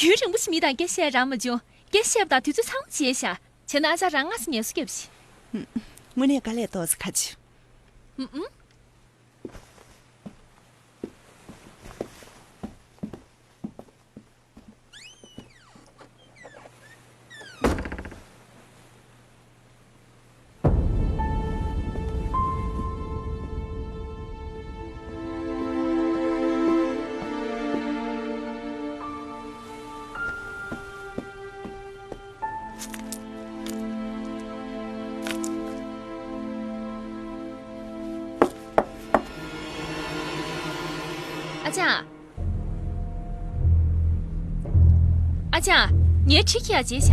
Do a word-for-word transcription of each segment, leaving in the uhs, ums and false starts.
རྒྱུན་རིང་པོ་ཞིག་མི་དང་སྐད་བཤད་རག་མ་བྱུང་། སྐད་བཤད་པ་དང་དུས་ཚོད་ཚང་མ་བརྗེད་ཤག་བྱས་ན་ཨ་ཅག་རང་སྔ་ས་ངལ་གསོ་རྒྱབ་ཤིག་དངོས་གནས་དཀའ་ལས་ཏོག་ཙམ་ཁག་ཆེ། ཨུམ་ཨུམ། ཨ་ཅག་ཨ་ཅག་ངའི་ཁྲི་ཁྱེར་བྱས་བཞག་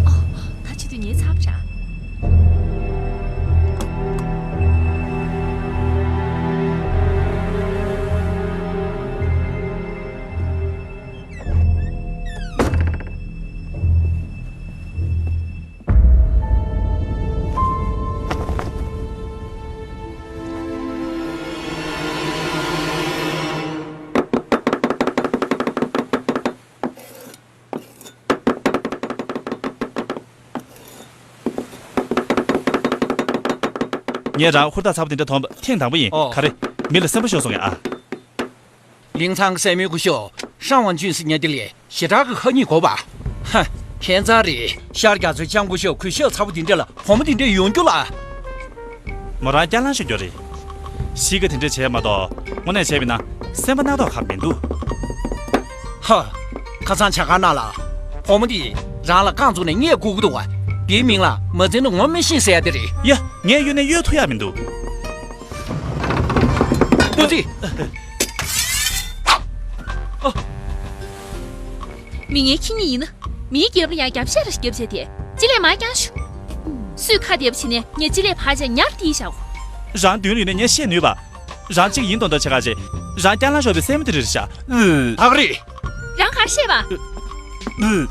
ཨོ། ད་བྱེད་དུས་ངའི་ཚབ་ར། ངས་རང་ཧུར་ཐག་ཚ་པོ་དེ་འདྲ་ཐོངས་པ་ཐེངས་དང་པོ་ཡིན། ཨོ། ག་རེ། མི་ལ་སེམས་པ་ཤོར་སོང་ངས་ཨ། 临沧山脉 སྐུ་ཞབས་上万军师 ཉེ་དེ་ལས་ཞེ་དྲག་གི་ཁ་ཉིད་གོ་བ། ཧ། ཁྱད་མཚར་རེད། ཤར་རྒྱ་མཚོའི་ལྕམ་སྐུ་ཞབས་གུས་ཞབས་ཚ་པོ་དེ་འདྲ་ལ་བུ་མོ་དེ་འདྲ་ཡོང་རྒྱུ་ལ། མོ་རང་སྐྱག་ལང་ཤོར་རྒྱུ་རེད། གཤིས་ཀ་དེ་འདྲ་བྱས་མ་གཏོགས་དངོས་གནས་བྱས་པ་ཡིན་ན་སེམས་པ་རྣག་ཐོག་ག་མི་འདུག་ཧ། ཁ་སང་བྱ་དགའ་ནང་ལ་བུ་མོ་དེ་རང་ལ་རྐང་བཙུགས་ནས་བརྙས་བསྐུར་གྱི་འདུག་བ། དེའི་མིང་ལ་མ་འཛེམ་ན་ངོ་མི་ཤེས་ཟེར་ཡ་དེ་རེད། ཡ། ངས་གཡོལ་ནས་གཡོལ་ཐུབ་ཡ་མི་འདུག་ཏུ་ཙི། མི་ངན་ཁྱེད་གཉིས་ཡིན་ན། མིའི་རྒྱབ་ལ་ཡང་རྒྱབ་ཤ་ར་རྒྱབ་བྱས་ཏེ། ཅི་ལས་མ་རྐྱང་ཤོག་སུས་ཁ་བདེ་པོ་བྱས་ནས་ངས་ཅི་ལས་ཕར་བྱས་ཉར་དེ་ཡིས་བཞག་གོ། རང་མདུན་ལ་ཡོད་ནས་ངས་བཤད་ནུས་པ། རང་གཅིག་ཡིན་མདོག་མདོག་བྱེད་ག་ཅེ། རང་སྐྱག་ལང་ཤོར་བའི་སྲས་མོ་དེ་རེད་ཤག་ཨུ། ད་ག་རེད། རང་གར་བཤད་པ། ཨུ།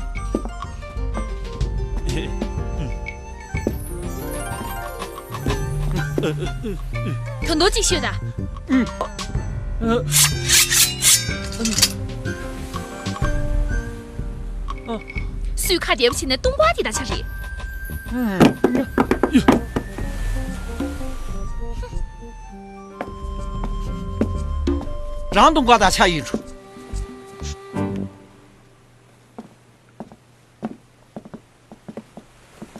ད་དུང་གཅིག་ཤོད་ད། སུས་ཁ་བདེ་པོ་བྱས་ནས་ལྟུང་བ་དེ་ད་ཆ་རེད། རང་ལྟུང་བ་ད་ཆ་ཡིན་རུ།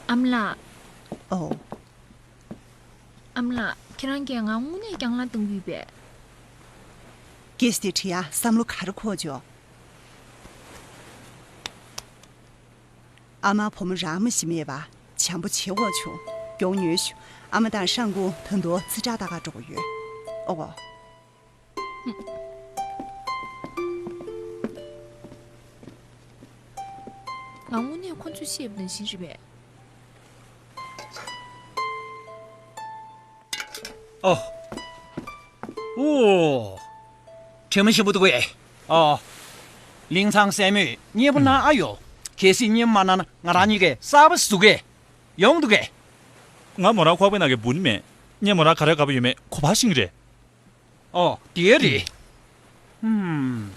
ཨ་མ་ལགས། ཨོ། ཨ་མ་ལགས། ཁྱེད་རང་གིས་ང་དངོས་གནས་སྐྱག་ལང་བཏང་གི་ཡོད་པས། སྐད་ཆ་དེ་དྲི་ཡ་བསམ་བློ་ག་རེ་འཁོར་བྱུང་། ཨ་མ་བུ་མོ་རང་མ་ཤི་མེད་པ་བྱམས་པོ་བྱེད་དགོས་བྱུང་། མགྱོགས་ཉོལ་ཞུ། ཨ་མ་དང་ཧྲང་ཀུང་ད་དུང་རྩིས་ཁྲ་ལྟ་ག་འགྲོ་གི་ཡོད། ཨོ། ང་དངོས་གནས་ཁོ་ཚོས་བཤད་པ་ནང་བཞིན་རེད་པས། ཨོ། ཨོ། དྲི་མ་ཞིམ་པོ་འདུག་གས། ཨོ། 临沧山脉 མཉེས་པོ་གནང་ཨ་ཡོ། གལ་སྲིད་མཉེས་པོ་མ་གནང་ན་ང་རང་གཉིས་ཀས་གསར་པ་བཟོ་གས། ཡོང་འདུག་གས། ང་མོ་རང་ཁོག་པའི་ནང་གི་འབུ་ནི་མེད། ངས་མོ་རང་ག་རེ་དགའ་པོ་ཡོད་མེད་གོ་བ་ཤེས་ཀྱི་རེད། ཨོ། དེ་རེད། ཧུམ།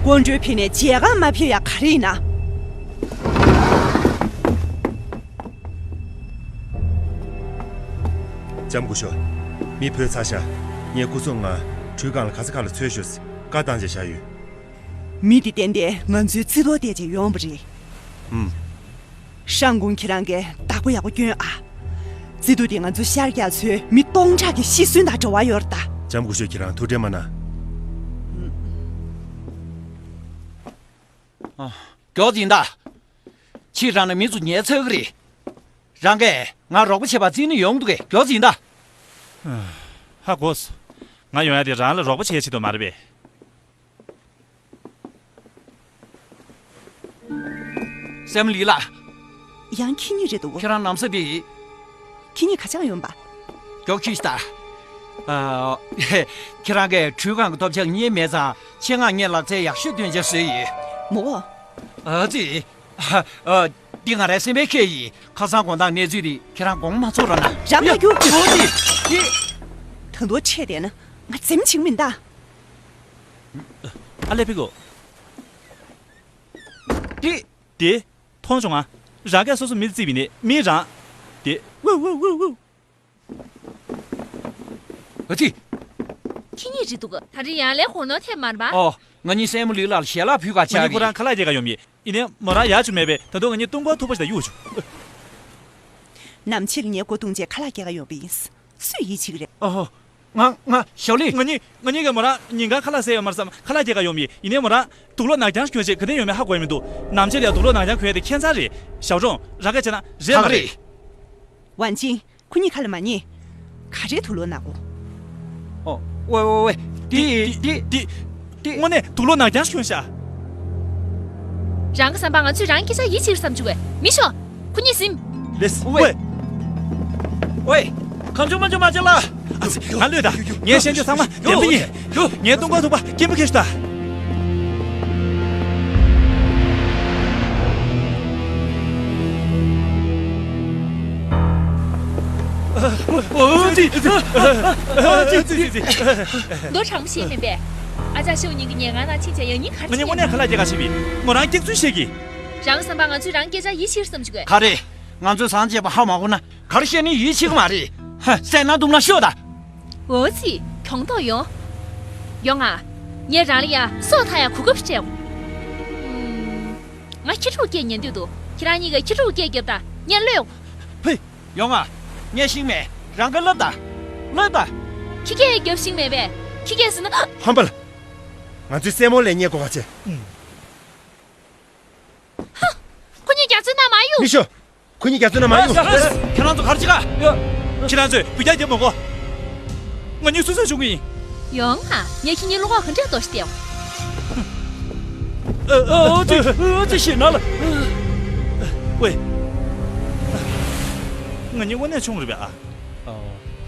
ཀོང་ཀྲོའི་ཕི་ནས་མཇལ་ཁ་མ་ཕེབས་ཡ་ག་རེ་ཡིན་ན། ལྕམ་སྐུ་ཞབས། མི་བོས་ཚར་ཤག་ངས་སྐུ་སྲུང་ང་གྲུའི་སྒང་ལ་ག་ས་ག་ལ་འཚོལ་ཤོག་ཟེར་བཀའ་བཏང་བྱས་བཞག་ཡོད། མི་འདི་ཏན་ཏན་ང་ཚོའི་རྩིས་ཐོ་བལྟས་བྱས་ཡོང་བ་རེད། ཧུམ། ཧྲང་ཀུང་ཁྱེད་རང་གིས་བདག་པོ་ཡག་པོ་སྐྱོན་ཨ། རྩིས་ཐོ་འདི་ང་ཚོ་ཤར་རྒྱ་མཚོའི་མི་སྟོང་ཕྲག་གི་ཤི་གསོན་དང་འབྲེལ་བ་ཡོད་རེད་ད། ལྕམ་སྐུ་ཞབས་ཁྱེད་རང་ཐུགས་ཁྲལ་མ་གནང་། ཨ། མགྱོགས་ཡིན་ད། ཕྱིར་རང་ནས་མི་ཚོ་ཉལ་ཚར་གི་རེད། རང་གིས་ང་རོགས་པ་བྱེད་པ་རྩིས་ནས་ཡོང་འདུག་གས། མགྱོགས་ཡིན་ད། ཧ་གོ་སོང་། ང་ཡོང་ཡ་དེ་རང་ལ་རོགས་པ་བྱེད་ཆེད་དུ་མ་རེད་པས། སྲས་མོ་ལི་ལགས། ཡང་ཁྱེད་གཉིས་རེད་འདུག་ཁྱེད་རང་ནམ་ས་དེ། ཁྱེད་གཉིས་ག་ཅག་ཡོང་པ། མགྱོགས་ཤོད་ད། ཨ། ཁྱེད་རང་གིས་གྲུས་ཁང་གི་ཐོབ་ཆ་རྙེད་མེད་ཙང་ཆེད་མངགས་ངས་ལག་རྩལ་ཡག་ཤོས་སྟོན་ཆ་བཟོས་ཡོད། མོ། ཨ་ཙི། ཨ། འདི་ང་རའི་སེམས་པའི་ཁེ་ཡིན། ཁ་སང་དགོང་དག་གནས་ཚུལ་དེ་ཁྱེད་རང་དགོངས་མ་ཚོམ་རོགས་གནང་། རང་མ་རྒྱུག་ཨོ་ཙི། ད་དུང་ཆད་བསྡད་ན་ང་འཛེམ་བྱེད་མིན་ད། ཨ་ལེ་ཕི་གོ། དེ། དེ། མཐོང་བྱུང་ང་། རང་གིས་སོ་སོ་མི་བརྩིས་པ་ཡིན་ནའི་མིན་རང་། དེ། ཝུ་ཝུ་ཝུ་ཝུ། ཨ་ཙི། ཁྱེད་གཉིས་རེད་འདུག་ད་རིང་ཡང་ལས་ཁོ་ནོར་ཐེབས་མ་རེད་པ། ཨོ། ང་གཉིས་སྲས་མོ་ལི་ལགས་ལ་ཞལ་ལག་ཕུལ་ག་ང་ཆ་གཉིས་ཁོ་རེད། རང་ཁ་ལག་སྐྱེལ་ག་ཡོང་མི་ཡིན། ཡིན་ནའི་མོ་རང་ཡག་ཅིག་མེད་པས་ད་དུང་ང་གཉིས་ལྟུང་ཁོག་ཐུག་པ་ཞིག་ལ་གཡུག་བྱུང་། ནམ་ཕྱེད་ངའི་སྒོ་རྡུང་བྱས་ཁ་ལག་སྐྱེལ་ག་ཡོང་པ་ཡིན། སུས་ཡིད་ཆེས་ཀྱི་རེད། ཨོ། ང་ང་ཞའོ་ལི། ང་གཉིས་ང་གཉིས་ཀྱིས་མོ་རང་ཉིན་གང་ཁ་ལག་ཟས་ཡོད་མ་རེད་བསམ་ཁ་ལག་སྐྱེལ་ག་ཡོང་མི་ཡིན། ཡིན་ནའི་མོ་རང་དུག་ལོག་ནག་རྐྱང་གྱོན་བྱས་ག་དེ་ཡོང་མིན་ཧ་གོ་ཡ་མི་འདུག་ནམ་ཞར་ལ་ཡ་དུག་ལོག་ནག་རྐྱང་གྱོན་ཡ་དེ་ཁྱད་མཚར་རེད། ཞའོ་ཀྲུང་། རང་གིས་བྱས་ན་རེད་མ་རེད། ཝན་ཅིང་། ཁོ་གཉིས་ཁ་ལ་མ་ཉན། ག་རེ་དུག་ལོག་ནག་པོ། ཨོ། ཝེ་ཝེ་ཝེ། དེ་དེ་དེ་དེ། དངོས་གནས་དུག་ལོག་ནག་རྐྱང་གྱོན་ཤག་རང་གི་བསམ་པར་ང་ཚོས་རང་སྐད་ཆར་ཡིད་ཆེས་བསམ་བྱུང་བས་མི་ཤོག་ཁོ་གཉིས་ཟིན། ལེས། ཝེ། ཝེ། གང་བྱུང་མ་བྱུང་མ་བྱེད་ལ། ཨ་ཙི། ང་ལོས་དང་། ངས་བཤད་རྒྱུ་ཚང་མ་བདེན་པ་ཡིན། ངས་ལྟུང་བ་ཐུག་པ་སྐྱེན་པོ་ཁེལ་ཤོག་ད། ཨ་ཙི། ཨ་ཙི། མདོ་དྲང་པོ་བཤད་མིན་པས། ཨ་ཅག་ཤོག་ཉིན་གྱི་ཉལ་ཁང་ནང་ཕྱིན་བྱས་ཡང་སྙིང་ག་རེ། ང་གཉིས་དངོས་གནས་ཁ་ལག་སྐྱེལ་ག་ཕྱིན་པས་མོ་རང་སྐྱག་རྫུན་བཤད་ཀྱི། རང་བསམ་པར་ང་ཚོས་རང་སྐད་ཆར་ཡིད་ཆེས་བསམ་བྱུང་གས། ག་རེ། ང་ཚོས་ཟངས་བཅས་པ་ཧ་མ་གོ་ན། ག་རེ་བཤད་ནས་ཡིད་ཆེས་ཀྱི་མ་རེད། ཧ། སེམས་ནང་དུམ་ལ་ཤོད་ད། འོ་ཙི། གྱོང་ཐོག་ཡོང་། ཡོང་ང་། ངས་རང་ལ་ཡ་སྲོག་ཐར་ཡ་གོ་སྐབས་སྤྲད། ཨུམ། ང་ཁྱི་ཕྲུག་སྐད་ཉན་འདོད་འདུག་ཁྱེད་རང་གཉིས་ཀས་ཁྱི་ཕྲུག་སྐད་རྒྱབ་ད་ངས་གློད། ཕུ། ཡོང་ང་། ངས་ཤེས་མེད། རང་གིས་ལབ་ད། ལབ་ད། ཁྱི་སྐད་རྒྱབ་ཤེས་མེད་པས། ཁྱི་སྐད་ཟེར་ན། ཧམ་པ་ལ། ང་ཚོའི་སྲས་མོ་ལ་བརྙས་བཀོ་ག་བྱེད། ཧ། ཁོ་གཉིས་རྒྱ་མཚོའི་ནང་མ་གཡུག་མི་ཤོག་ཁོ་གཉིས་རྒྱ་མཚོའི་ནང་མ་གཡུག་ཁྱེད་རང་ཚོ་ག་རེ་བྱེད་ག་ཁྱེད་རང་ཚོས་སྦུ་རྒྱག་རྒྱབ་མི་དགོས། ང་གཉིས་སུ་སུ་བྱུང་གི་ཡིན། ཡོང་ང་། ངས་ཁྱེད་གཉིས་བློ་ཁོག་ག་འདྲས་གཏོང་ཞིག་སྟེར། ཨ་ཨ་ཨ་ཙི་ཨ་ཙི་ཞེད་སྣང་ལ། ཝེ། ང་གཉིས་དངོས་གནས་ཆུང་རེད་པས་ཨ།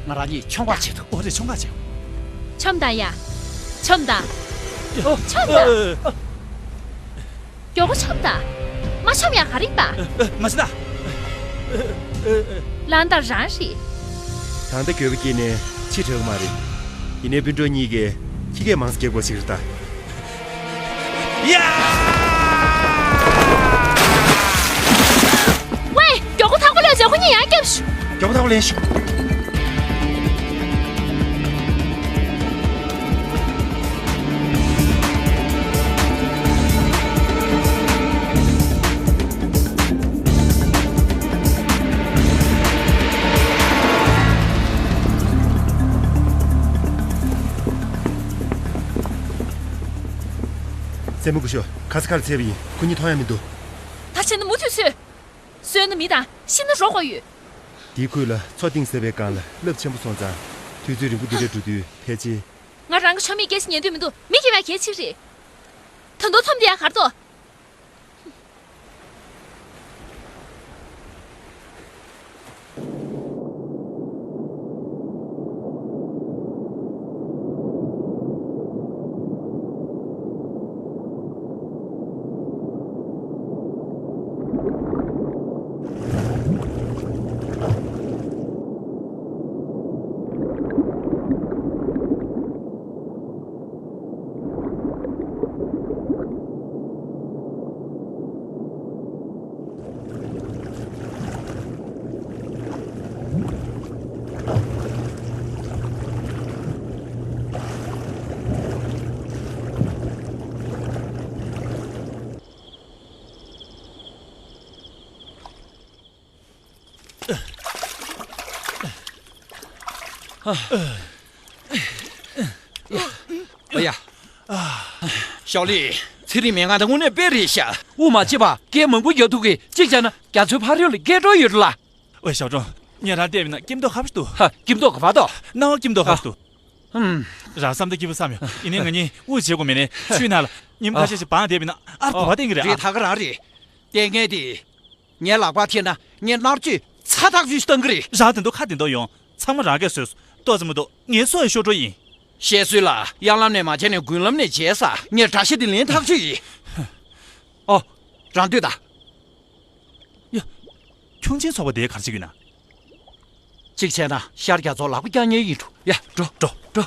ང་རང་གཉིས་མཆོང་བར་བྱེད་དོ། ཨོ་རེད། མཆོང་བར་བྱེད། མཆོང་དང་ཡ། མཆོང་དང་། མཆོང་དང་། ཨ། མགྱོགས་པོ་མཆོང་དང་། མ་མཆོང་ཡ་ག་རེ་ཡིན་པ། ཨ། མ་བྱེད་ད། ལན་དང་རང་རེད། ད་ལྟ་འགྱོད་པ་སྐྱེས་ནས་ཕྱི་དྲག་གི་མ་རེད། ཡིན་ནའི་སྤུན་གྲོགས་གཉིས་ཀས་ཁྱི་སྐད་མང་ཙམ་རྒྱག་དགོས་ཟེར་གི་རེད་ད། ཡ། ཝེ། མགྱོགས་པོ་ཐག་པ་ལོས་བྱས་ཁོ་གཉིས་ཡར་རྒྱབ་ཤོག་མགྱོགས་པོ་ཐག་པ་ལེན་ཤོག་སྲས་མོ་སྐུ་ཞབས། ག་ས་ག་ལ་འཚོལ་བ་ཡིན། ཁོ་གཉིས་མཐོང་ཡ་མི་འདུག་ད་བྱས་ན་མུ་མཐུད་འཚོལ། གསོན་ན་མི་དང་ཤི་ན་རོ་དགོས་ཡོད། དེའི་ཁུལ་ལ་མཚོ་གཏིང་ཟབ་པའི་སྒང་ལ་རླབས་ཆེན་པོ་སོང་ཙང་དུས་ཚོད་རིང་པོ་འདི་འདྲ་འགྲོ་དུས་ཕལ་ཆེར། ང་རང་གི་ཆོ་མེད་སྐད་ཆ་ཉན་འདོད་མི་འདུག་མི་སྐྱེ་བ་གལ་ཆེ་རེད། ད་དུང་མཚམས་འདི་ཡང་གར་ཏོ། ཨ་ཡ། ཞའོ་ལི། ཚེ་རིང་མེད་ང་ད་དངོས་གནས་དཔེ་རེད་ཤག་དབུགས་མ་ཆད་པར་སྐད་མང་པོ་རྒྱག་ཐུབ་གི་གཅིག་བྱས་ན་རྒྱ་མཚོའི་ཕ་རོལ་ལ་སྐད་སྒྲོག་ཡོད་རེད་ལ། ཨོའི་ཞའོ་ཀྲང་། ངས་རང་བལྟས་པ་ཡིན་ན་སྐྱིད་མདོག་ཁ་པོ་ཞིག་འདུག་ཧ། སྐྱིད་མདོག་ག་པར་འདུག་སྣང་བ་སྐྱིད་མདོག་ཁ་པོ་ཞིག་འདུག་ཨུམ། རང་བསམ་དང་སྐྱིད་པོ་བསམ་ཡོང་། ཡིན་ནའི་ང་གཉིས་དབུགས་བྱེད་དགོས་མེད་ནའི་ཆུའི་ནང་ལ་ཉིན་ཁ་ཤས་ཤིག་སྦངས་བསྡད་པ་ཡིན་ན་ཨར་གོ་བ་བསྟན་གྱི་རེད་ཨ། རེད། ད་ག་རང་རེད། ལྟས་ངན་དེ། ངའི་ལག་པར་ཐེབས་ན་ངས་མནར་གཅོད་ཚ་ཐག་ཆོད་བཏང་གི་རེད། རང་བདེ་འདུག་ཁ་བདེ་འདུག་ཡོང་། ཚང་མ་རང་གིས་བཟོས་སོང་། ཏོག་ཙམ་མ་གཏོགས་ངའི་སྲོག་ཡང་ཤོར་འགྲོ་ཡིན། བཤད་སྲོལ་ལ་གཡང་ལམ་ནས་མ་བྱས་ནས་དགུན་ལམ་ནས་བྱས་ས། ངས་དགྲ་ཤ་དེ་ལེན་ཐག་ཆོད་ཡིན། ཨོ། རང་སྡོད་ད། ཡ། ཁྱུང་ཆེན་ཚོགས་པ་དེ་ག་རེ་བྱེད་ཀྱི་ཡོད་ན། གཅིག་བྱས་ན་ཤར་རྒྱ་མཚོར་ལག་པ་བཀྱག་མཁན་ཡིན་འགྲོ། ཡ། འགྲོ། འགྲོ། འགྲོ།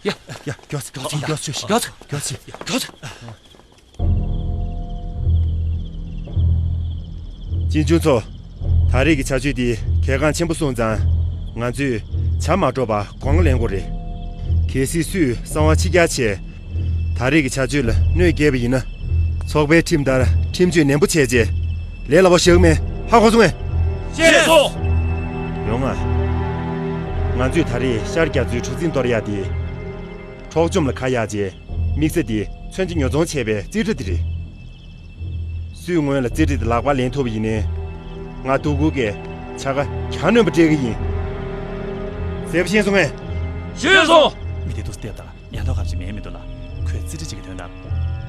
ཡ། ཡ། མགྱོགས་སེ། མགྱོགས་སེ། མགྱོགས་སེ། མགྱོགས་སེ། མགྱོགས་སེ། གཅེན་གཅུང་ཚོ། ད་རེས་ཀྱི་བྱ་སྤྱོད་འདི་གལ་འགངས་ཆེན་པོ་སོང་ཙང་། ང་ཚོས་བྱ་མ་འདྲོགས་པར་སྒོ་ང་ལེན་དགོས་རེད། གལ་སྲིད་སུས་གསང་བ་ཕྱི་གྱར་བྱས། ད་རེས་ཀྱི་བྱ་སྤྱོད་ལ་གནོད་སྐྱེལ་བ་ཡིན་ན། ཚོགས་པའི་ཁྲིམས་ལྟར་ཁྲིམས་གཅོད་ནན་པོ་བྱས་རྗེས་ལས་སླ་པོ་བཞག་མེད། ཧ་གོ་སོང་ངས། ཤེས་སོང་། ཡོང་ང་། ང་ཚོས་ད་རེས་ཤར་རྒྱ་མཚོའི་གྲུ་གཟིངས་གཏོར་ཡག་དེ། འཕྲོག་བཅོམ་ལ་ཁ་གཡར་རྗེས་དམིགས་བསལ་དེ་མཚོན་ཆ་ཉོ་ཚོང་བྱས་པའི་རྩིས་ཁྲ་དེ་རེད། སུས་སྔོན་ལ་རྩིས་ཁྲ་དེ་ལག་པར་ལེན་ཐུབ་པ་ཡིན་ནའི། ང་སྡུག་གུ་གིས་བྱ་དགའ་གྱང་གནོན་པ་སྤྲད་ཀྱི་ཡིན། གསལ་པོ་ཤེས་སོང་ངས། ཤེས་སོང་། མི་དེ་འདུག་སེ་བལྟས་དང་ཡང་ཐོག་གམ་ཞིག་མེད་མི་འདུག་ལ། ཁོས་རྩིས་ཁྲ་ཅིག་གི་དོན་དག་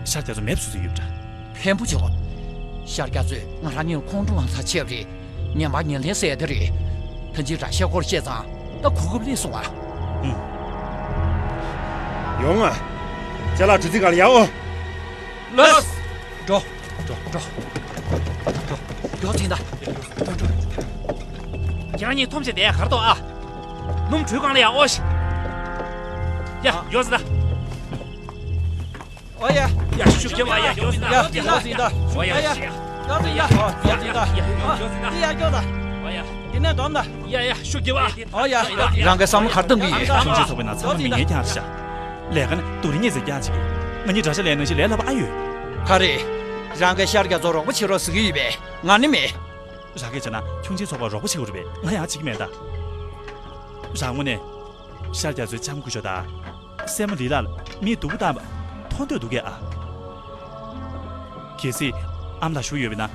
ཤར་རྒྱ་མཚོ་མེད་པ་བཟོ་སྲོལ་ཡོད་པ་འདྲ། ཕན་པོ་བྱེད་དགོས། ཤར་རྒྱ་མཚོས་ང་རང་གཉིས་ཁོང་ཁྲོ་ལངས་ཚར་ཆེ་བ་རེད། ངན་པ་ངན་ལན་ཟེར་དེ་རེད། ད་ཅི་ར་ཤ་སྐོར་བཤད་ཙང་ད་གོ་སྐབས་སླེབས་སོང་ཨ། ཨུམ། ཡོང་ང་། ཅ་ལག་གྲུ་གཟིངས་སྒང་ལ་ཡར་ཨོ། ལགས། འགྲོ། འགྲོ། འགྲོ། འགྲོ། མགྱོགས་ཕྱིན་ད། ཁྱེད་རང་གཉིས་འཐོམ་བྱས་བསྡད་ག་རེ་འདུག་ཨ། སྣུམ་གྲུའི་སྒང་ལ་ཡར་ཨོ་ཤི། ཡ། མགྱོགས་ཕྱིན་ད། ཨོ་ཡ། ཡ། ཤུགས་རྒྱབ་ཨ། ཡ། མགྱོགས་ཕྱིན་ད། ཡ། མགྱོགས་ཕྱིན་ད། ཨོ་ཡ། ཡ། མགྱོགས་ཕྱིན་ད། ཨོ་ཡ། ཡ། མགྱོགས་ད། ཨོ་ཡ། འདི་ནས་འདོན་ད། ཡ། ཡ། ཤུགས་རྒྱབ་ཨ། ཨོ་ཡ། རང་གིས་བསམ་བློ་ག་རེ་གཏོང་གི་ཡོད། ཁྱུང་ཆེན་ཚོགས་པའི་ནང་ཚང་མ་མི་ངན་རྐྱང་རེད་ཤག་ལས་ཀ་ནི་དུ་རིན་ངེས་ཟེར་རྐྱང་བྱེད་ཀྱི། ང་གཉིས་དགྲ་ཤ་ལས་ནང་བཞིན་ལས་སླ་པོ་ཨ་ཡོད། ག་རེ། རང་གིས་ཤར་རྒྱ་མཚོར་རོགས་པ་བྱེད་རོགས་ཟེར་གྱི་ཡོད་པས་ང་ནི་མེད། རང་གིས་བྱས་ན་ཁྱུང་ཆེན་ཚོགས་པར་རོགས་པ་བྱེད་དགོས་རེད་པས་ང་ཡང་བྱེད་ཀྱི་མེད་ད། རང་ངོས་ནས། ཤར་རྒྱ་མཚོའི་ལྕམ་སྐུ་ཞབས་དང་། སྲས་མོ་ལི་ལགས་ལ་མིས་སྡུག་པོ་བཏང་བ་མཐོང་འདོད་འདུག་གས་ཨ། གལ་སྲིད་ཨ་མ་ལགས་བཞུགས་ཡོད་པ་ཡིན་ན།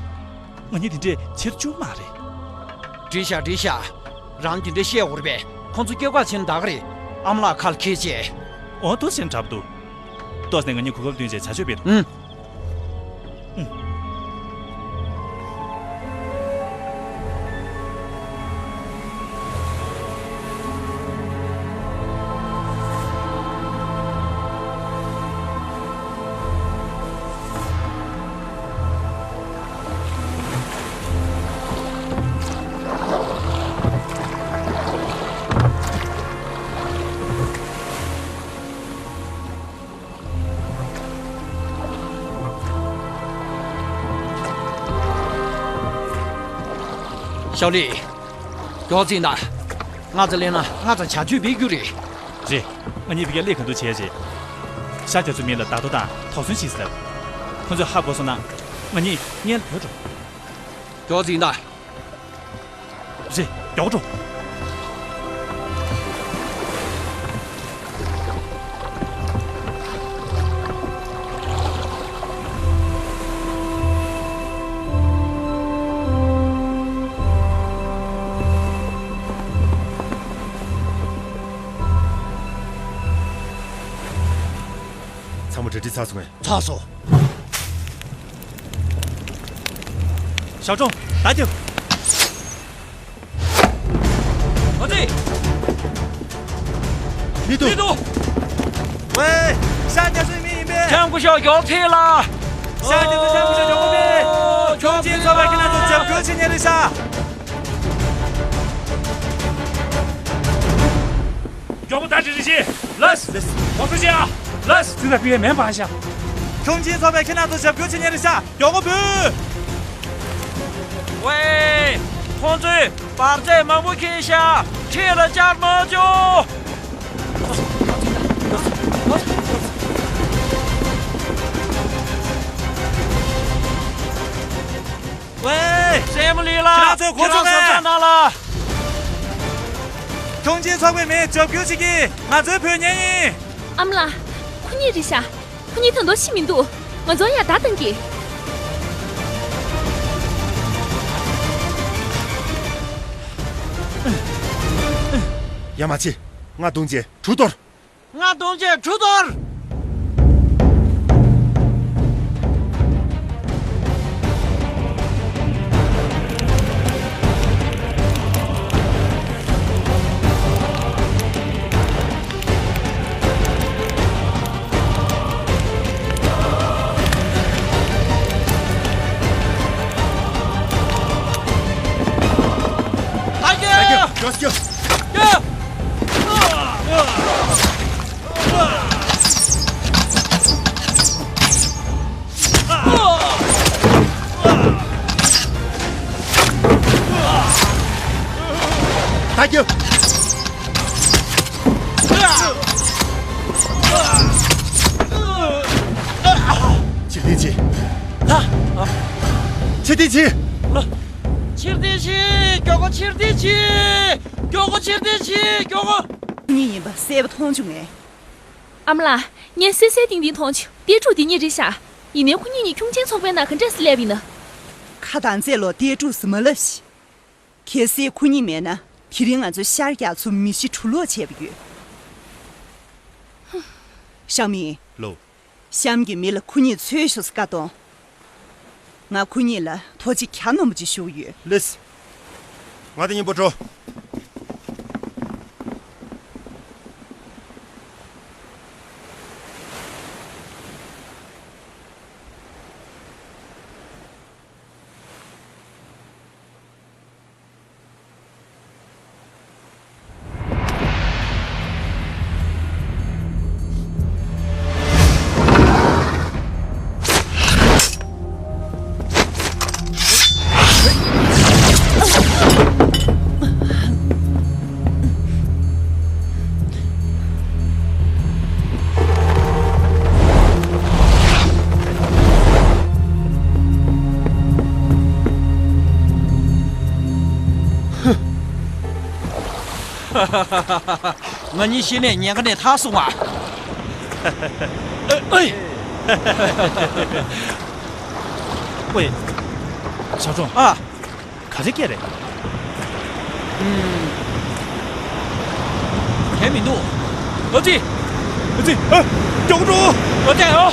ང་གཉིས་དེ་འདྲས་བྱེད་བཅུག་མ་རེད། འགྲིག་ཤག་འགྲིག་ཤག་རང་དེ་འདྲས་བཤད་དགོས་རེད་པས། ཁོང་ཚོ་སྐྱོ་ག་བྱེད་ན་ད་ག་རེད། ཨ་མ་ལགས་ཁ་ལ་འཁྱེར་བྱས། འོ་འདུག་སེ་དྲག་པོ་འདུག་ཏོག་ཙམ་ང་གཉིས་གོ་སྐབས་བསྟུན་བྱས་བྱ་སྤྱོད་སྤེལ་རོགས། ཨུམ། ཞའོ་ལི། མགྱོགས་ཙམ་ད། ང་ཚོ་སླེབས་ན་ང་ཚོ་བྱ་སྤྱོད་སྤེལ་རྒྱུ་རེད། རེད། ང་གཉིས་ཕ་གིར་སླེབས་ག་འདུག་བྱས་རྗེས། ཤར་རྒྱ་མཚོའི་མི་ལ་བརྡ་ཐོ་དང་དོགས་ཟོན་བྱེད་ཟེར། ཁོ་ཚོས་ཧ་གོ་སོང་ན། ང་གཉིས་སྔོན་ལ་བྲོས་འགྲོ། མགྱོགས་ཙམ་ད། རེད། མགྱོགས་འགྲོ། ཚང་མ་གྲ་སྒྲིག་ཚར་སོང་ངས། ཚར་སོང་། ཞའོ་ཀྲུང་། བརྡ་རྒྱབ། ཨ་ཙི། མི་འདུག་མི་འདུག་ཝེ། ཤར་རྒྱ་མཚོའི་མི་ཡིན་པས། ལྕམ་སྐུ་ཞབས་མགྱོགས་ཕེབས་ལ། ཤར་རྒྱ་མཚོ་ལྕམ་སྐུ་ཞབས་མགྱོགས་པོ་ཕེབས། ཁྱུང་ཆེན་ཚོགས་པ་ཁྱེད་རང་ཚོ་རྒྱབ་སྐྱོར་བྱེད་མཁན་རེད་ཤག་མགྱོགས་པོ་ད་རེ་རེ་བྱེད། ལགས། ལགས། གོང་ས་ཅི་ཨ། ལགས། ཙི་ད་པི་ཡ་མེན་པ་ཤ། ཁྱུང་ཆེན་ཚོགས་པས་ཁྱེད་རང་ཚོ་རྒྱབ་སྐྱོར་བྱེད་མཁན་རེད་ཤག་མགྱོགས་པོ་བུད། ཝེ། ཁོང་ཚོས་འབར་རྫས་མང་པོ་ཁྱེར་ཤག་ཁྲིད་ལ་བཅར་མ་བཅུག་ཝེ། སྲས་མོ་ལི་ལགས། ཁྱེད་རང་ཚོས་གོ་ཚོད་ཁྱེད་རང་ཚོ་མེད། ཚོ་ནང་ལ། ཁྱུང་ཆེན་ཚོགས་པའི་མིས་རྒྱབ་སྐྱོར་བྱེད་ཀྱི། ང་ཚོའི་བུ་ཉལ་ཡིན། ཨ་མ་ལགས། ཁོ་གཉིས་རེད་ཤག་ཁོ་གཉིས་ད་དུང་ཤི་མི་འདུག་ང་ཚོ་ཡར་བདའ་བཏང་གི། ཡ་མ་བྱེད། ང་གདུང་བྱས་གྲུ་གཏོར། ང་གདུང་བྱས་གྲུ་གཏོར། ད་རྒྱལ། ད་རྒྱལ། རྒྱལ། རྒྱལ། ད་རྒྱལ། ཕྱིར་འཐེན་བྱེད། ཕྱིར་འཐེན་བྱེད། ཕྱིར་འཐེན་བྱེད། མགྱོགས་པོ་ཕྱིར་འཐེན་བྱེད། མགྱོགས་པོ་ཕྱིར་འཐེན་བྱེད། མགྱོགས་པོ། ཁོ་གཉིས་ཡིན་པ་གསལ་པོ་མཐོང་བྱུང་ངས། ཨ་མ་ལགས། ངས་གསལ་གསལ་ཏིང་ཏིང་མཐོང་བྱུང་། གཏེར་ཕྲུག་འདི་གཉིས་རེད་ཤག་ཡིན་ནའི་ཁོ་གཉིས་གཉིས་ཁྱུང་ཆེན་ཚོགས་པའི་ནང་ག་འདྲས་སེ་སླེབས་ཡིན་ན། ཁ་དང་རྩེ་ལོ་གཏེར་ཕྲུག་ཟེར་མ་ལབ་ཤིག་གལ་སྲིད་ཁོ་གཉིས་མེད་ན་དེ་རིང་ང་ཚོ་ཤར་རྒྱག་ཚུར་མི་ཤི་གྲུ་ལོག་བྱས་པ་ཡོད། ཤང་མི། ལོ། གཤམ་གྱི་མི་ལ་ཁོ་གཉིས་འཚོལ་ཤོག་ཟེར་བཀའ་གཏོང་། ང་ཁོ་གཉིས་ལ་ཐོག་ཅིག་གྱ་ནོམ་པོ་ཅིག་ཞུ་གི་ཡོད། ལེས། ང་དེ་གཉིས་པོ་འགྲོ། ང་གཉིས་ཤི་ནས་ཉེན་ཁ་ནས་ཐར་སོང་ང་། ཨེ། ཨོའི། ཞའོ་ཀྲུང་། ཨ། ག་ཚོད་སྐྱེས་རེད། ཨུམ། དེ་མི་འདུག་ཨ་ཙི། ཨ་ཙི། ཨ། མགྱོགས་པོ་འགྲོ། ཨ་ཙི། ཨ།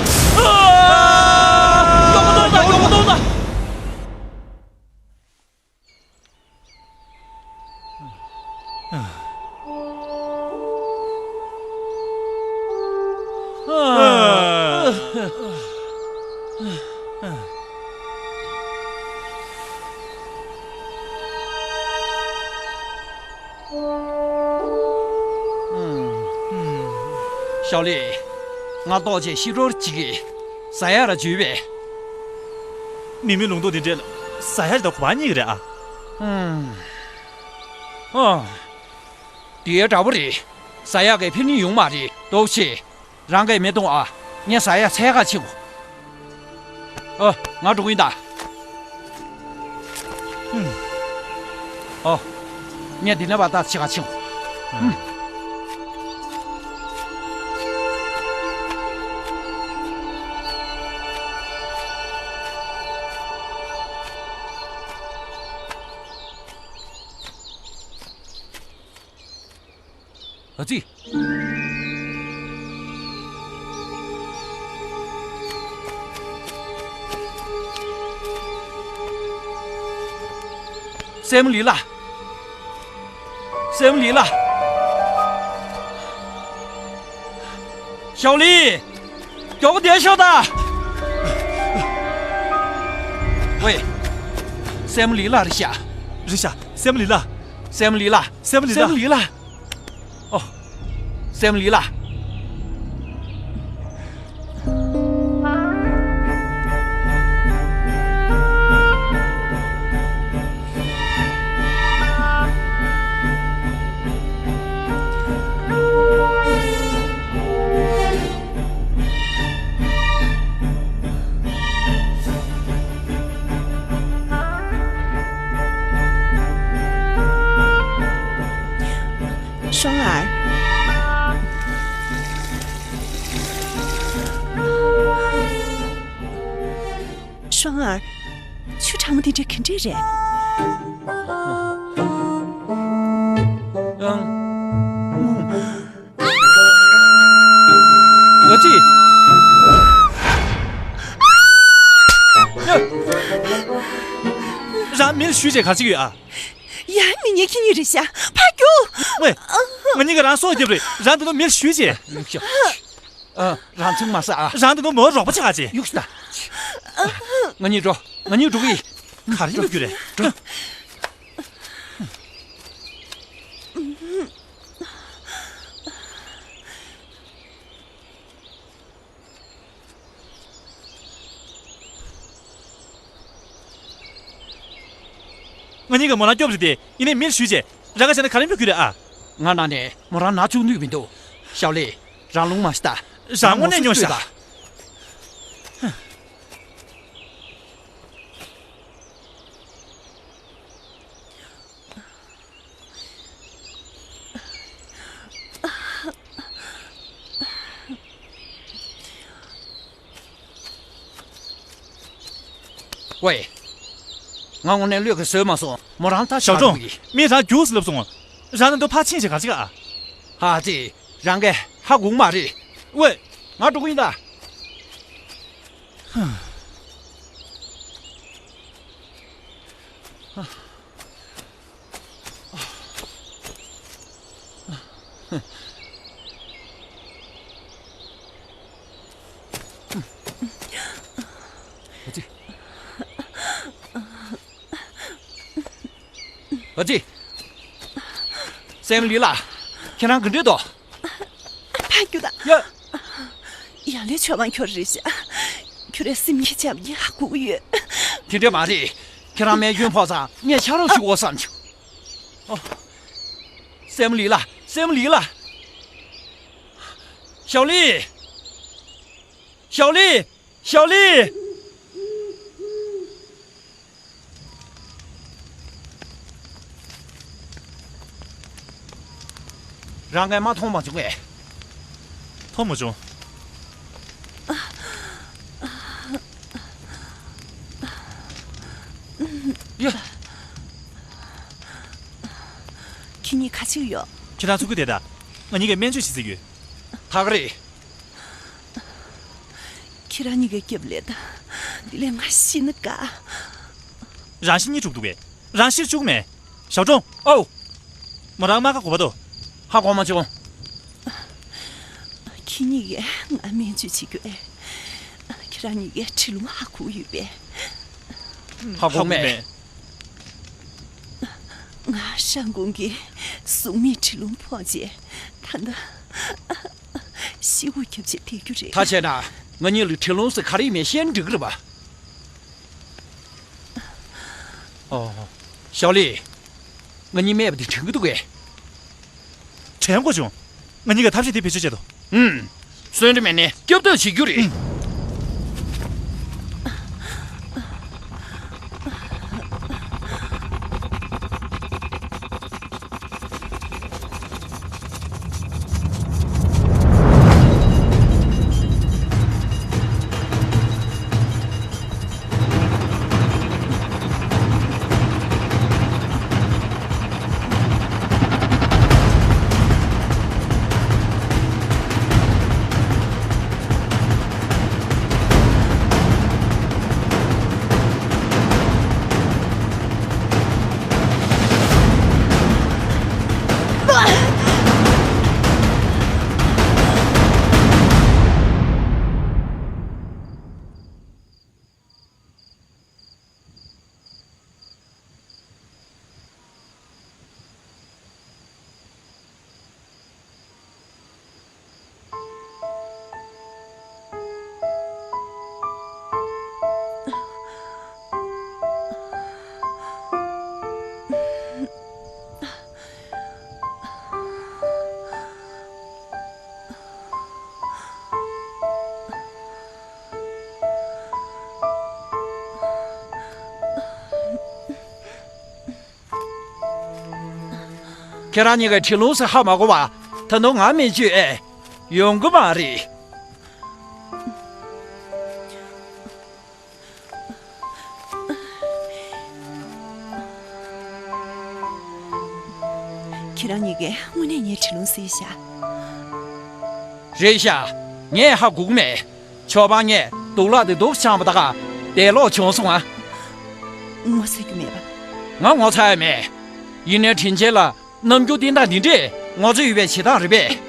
མགྱོགས་པོ་གཏོང་དང་། མགྱོགས་པོ་གཏོང་དང་། ཞའོ་ལི། ང་ལྟོགས་བྱས་ཤི་འགྲོ་གི། ཟ་ཡག་ར་འཇུས་པས། མི་མེད་ལུང་སྟོང་འདི་འདྲས་ལ་ཟ་ཡག་དང་གོ་བ་གཉིས་ཀྱི་རེད་ཨ། ཨ། འདི་འདྲ་པོ་རེད། ཟ་ཡག་གི་ཕན་ནུས་ཡོང་མ་རེད། ལྟོགས་ཤི། རང་གིས་མི་གཏོང་ཨ། ངས་ཟ་ཡག་འཚོལ་ག་ཕྱིན་གོ། ཨ། ང་འགྲོ་གི་ཡིན་ད། ཨ། ངས་འདི་ནས་བར་ཐག་ཕྱེད་ཀ་ཕྱིན་གོ། ཨ་ཙི། སྲས་མོ་ལི་ལ། སྲས་མོ་ལི་ལ། ཞའོ་ལི། མགྱོགས་པོ་བསྡད་ཤོག་ད། ཝེ། སྲས་མོ་ལི་ལ་རེད་ཤག་རེད་ཤག་སྲས་མོ་ལི་ལ། སྲས་མོ་ལི་ལ། སྲས་མོ་ལི་ལ། སྲས་མོ་ལི་ལ། ཨོ། སྲས་མོ་ལི་ལ། ཧྲོང་ཨར། ཧྲོང་ཨར། ཆུ་གྲང་མོ་དེ་འདྲ་ག་འདྲས་རེད། ཨང་། ཅི། རང་མིར་ཞུས་བྱས་ག་རེ་བྱེད་ཀྱི་ཡོད་ཨ། ཡ། མི་ཉན་ཁྱེད་གཉིས་རེད་ཤག་ཕར་རྒྱུགས། ཝེ། ང་གཉིས་ཀ་རང་སྲོག་སྐྱོབ་རེད། རང་དེ་ནོ་མིར་ཞུས་བྱས། ཡུག་ཤ། ཨ། རང་ཚུགས་མ་ཟ་ཨ། རང་དེ་ནོ་མོར་རོགས་པ་བྱེད་ག་བྱེད། ཡུག་ཤ། ང་གཉིས་འགྲོ། ང་གཉིས་འགྲོ་གི། ག་རེ་འགྲོ་རྒྱུ་རེད། འགྲོ། ང་གཉིས་ཀ་མོ་རང་སྐྱོབ་རེད་དེ། ཡིན་ནའི་མིར་ཞུས་བྱས། རང་ག་བྱས་ན་ག་རེ་འགྲོ་རྒྱུ་རེད་ཨ། ང་ན་ནས་མོ་རང་ན་བཅུག་ནུས་མི་འདུག་ཞའོ་ལི། རང་ལུང་མ་ཤི་ད། རང་དངོས་གནས་སྨྱོ་ཤག་ཝེ། ང་དངོས་གནས་བློས་ཀྱི་བཟོད་མ་སོང་། མོ་རང་ད་ཞའོ་ཅུང་། མིས་རང་རྒྱུགས་ལབ་སོང་། རང་ནི་འདུག་ཕར་ཕྱིན་བྱས་ག་ཅིག་ཨ། ཧ་ཙི། རང་གས་ཧ་གོ་གི་མ་རེད། ཝེ། ང་འགྲོ་གི་ཡིན་ད། ཨ་ཙི། ཨ་ཙི། སེམས་ལི་ལ། ཁྱེད་རང་ག་འདྲས་འདུག་ཕར་རྒྱུགས་དང་། ཡ། ཡང་ལས་ཆོས་དབང་ཁྱོད་རེད་ཤག་ཁྱོད་རའི་སེམས་ཉིད་ཆགས་པ་ཡིན་ཧ་གོ་གི་ཡོད། དེ་འདྲས་མ་རེད། ཁྱེད་རང་རྨས་སྐྱོན་ཕོག་ཙང་ངས་ཕྱག་རོགས་ཞུ་དགོས་བསམ་བྱུང་། ཨོ། སེམས་ལི་ལ། སེམས་ལི་ལ། ཞའོ་ལི། ཞའོ་ལི། ཞའོ་ལི། རང་ངས་མ་མཐོང་མ་བྱུང་ངས། མཐོང་མ་བྱུང་། ཡ། ཁྱེད་གཉིས་ག་བྱེད་ཡོད། ཁྱེད་རང་ཚུར་ཁུར་དེ་དང་། ང་གཉིས་ཀས་སྨན་བཅོས་བྱེད་རྩིས་ཡོད། ད་ག་རེད། ཁྱེད་རང་གཉིས་ཀས་སྐྱབས་ལས་དང་། དེ་ལས་ང་ཤི་ན་དགའ། རང་ཤི་གཉིད་འཁྲུག་འདུག་གས། རང་ཤི་བཅུག་མེད། ཞའོ་ཀྲུང་། ཨོ། མོ་རང་རྨ་ཁ་གོ་བ་དོ། ཧ་གོ་མ་བྱུང་། ཁྱེད་གཉིས་ཀས་ང་སྨན་བཅོས་བྱེད་རྒྱུ་ཨེ། ཁྱེད་རང་གཉིས་ཀས་ཁྲིད་ལུང་ཧ་གོ་ཡོད་པས། ཧ་གོ་མེད། ང་ཧྲང་ཀུང་གི་གཟུགས་མེད་ཁྲིད་ལུང་ཕོག་རྗེས་ད་ལྟ་ཤི་སྒོ་བརྒྱབ་བྱས་ཕེབས་རྒྱུ་རེད། ད་བྱས་ན་ང་གཉིས་ལ་ཁྲིད་ལུང་ཟེར་ག་རེ་ཡིན་མིན་ཤེས་ན་འགྲིག་གི་རེད་པ། ཨོ། ཞའོ་ལི། ང་གཉིས་རྨས་པ་དེ་དྲན་གྱི་འདུག་གས། དྲན་དགོས་བྱུང་། ང་གཉིས་ཀས་ཐབས་ཤེས་དེ་བེད་སྤྱོད་བྱེད་དོ། ཨུམ། གསོན་འདྲ་མེད་ནས་སྐྱོབ་ཐབས་བྱེད་རྒྱུ་རེད། ཨུམ། ཁྱེད་རང་གཉིས་ཀས་ཁྲིད་ལུང་ཟེར་ཧ་མ་གོ་བ། ད་དུང་ང་སྨན་བཅོས་ཨེ་ཡོང་གི་མ་རེད། ཁྱེད་རང་གཉིས་ཀས་དངོས་གནས་ངའི་ཁྲིད་ལུང་ཟེར་ཤག་རེད་ཤག་ངས་ཧ་གོ་གི་མེད། ཆོས་པ་ངས་དུག་ལག་དེ་སྡུག་ཅག་པ་ད་ག་དེ་ལོག་བྱུང་སོང་ང་། ངོ་ཚ་རྒྱུ་མེད་པ། ང་ངོ་ཚ་ཡ་མེད། ཡིན་ནའི་དྲིན་ཆེན་ལ་རྣམ་འགྱུར་བསྟན་སྟངས་འདི་འདྲས་ངོ་ཚ་ཡོད་པའི་བྱེད་སྟངས་རེད་པས།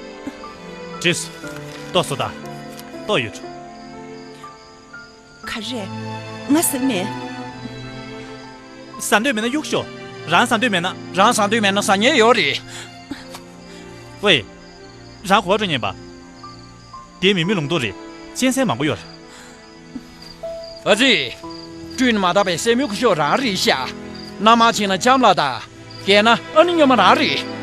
འགྲིགས་སོ། ལྟོས་སོ་ད། ལྟོས་ཡོད། ག་རེ། ང་ཟེར་མེད། ཟ་འདོད་མེད་ན་གཡུག་ཤོག་རང་ཟ་འདོད་མེད་ན། རང་ཟ་འདོད་མེད་ན་ཟ་མཁན་ཡོད་རེད། ཝེ། རང་གོ་བ་སྤྲོད་ཉན་པ། དེ་མི་མེད་ལུང་སྟོང་རེད། གཅན་གཟན་མང་པོ་ཡོད་རེད། ཨ་ཙི། སྤྲུལ་ནས་མ་དག་པའི་སྲས་མོའི་སྐུ་ཞབས་རང་རེད་ཤག་མནའ་མ་བྱས་ན་ལྕམ་ལགས་དང་། རྒས་ན་ཨ་ནེ་སྨྱོན་མ་རང་རེད།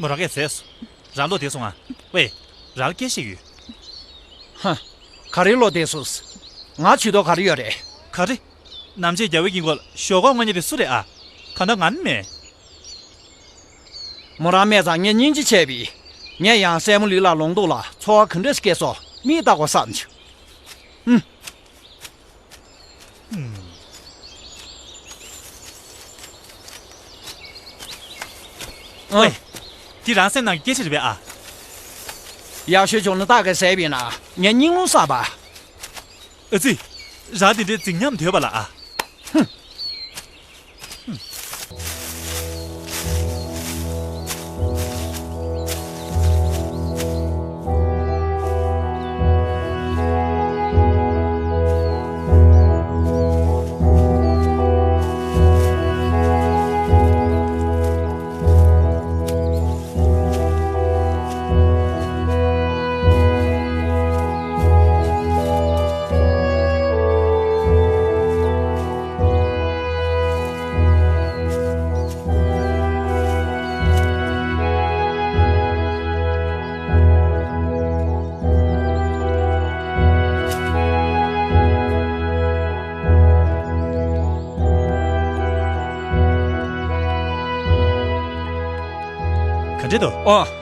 མོ་རང་གིས་བཟས་སོ། རང་ལོག་བསྡད་སོང་ང་། ཝེ། རང་ལ་སྐད་ཆ་ཡོད། ཧ། ག་རེ་ལོག་བསྡད་སོང་། ང་ཇུས་གཏོགས་ག་རེ་ཡོད་རེད། ག་རེ། ནམ་ཕྱེད་རྒྱལ་བའི་དཀྱིལ་འཁོར་ཞོགས་ཀ་དངོས་གཉེར་དེ་སུ་རེད་ཨ། གང་ལྟར་ང་ནི་མེད། མོ་རང་རྨས་ཙང་ངས་སྙིང་རྗེ་བྱས་པས། ངས་ཡང་སྲས་མོ་ལི་ལ་ལུང་རྟོགས་ལ་ཚོར་བ་ག་འདྲ་ཞིག་སྐྱེས་སོང་མིག་ལྟ་དགོས་བསམ་བྱུང་། ཧུམ། ཨོའི། འདི་རང་སེམས་ནང་གི་སྐད་ཆ་རེད་པས་ཨ། ཡག་ཤོས་བྱུང་ན་སྟག་གིས་བཟས་པ་ཡིན་ན་ངས་སྙིང་རླུང་བསགས་པ། ཨ་ཙི། རང་འདི་འདྲའི་རྫིག་ཉམས་དོད་པ་ལ་ཨ། ཧུམ། ག་འདྲས་འདུག་ཨོ།